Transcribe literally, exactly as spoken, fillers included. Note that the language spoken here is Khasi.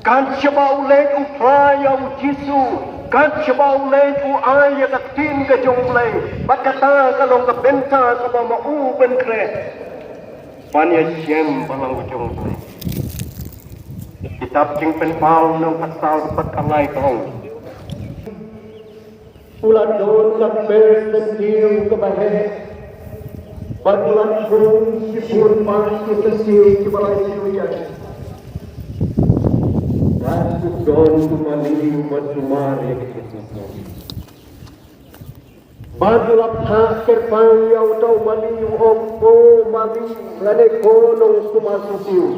Kat shaba u leit u phla ïa u Jisu, kat shaba u leit u ai ïa ka ktien ka jong u Blei, bad kata ka long ka bynta kaba ma u u pynkhreh ban ïashem balang ka jong u Blei. Kitab Jingpynpaw lynnong khatsaw dkhot khatlai ka ong, u la don u la pyrshah syntiew kaba heh, bad u la khum shibun bad ki syntiew kiba la ïoh ïa u. Bad u don u mali uba sumar ïa ki syntiew. Bad u la phah kyrpang ïa uta u mali u ong, ko mali lane ko nongsumar syntiew.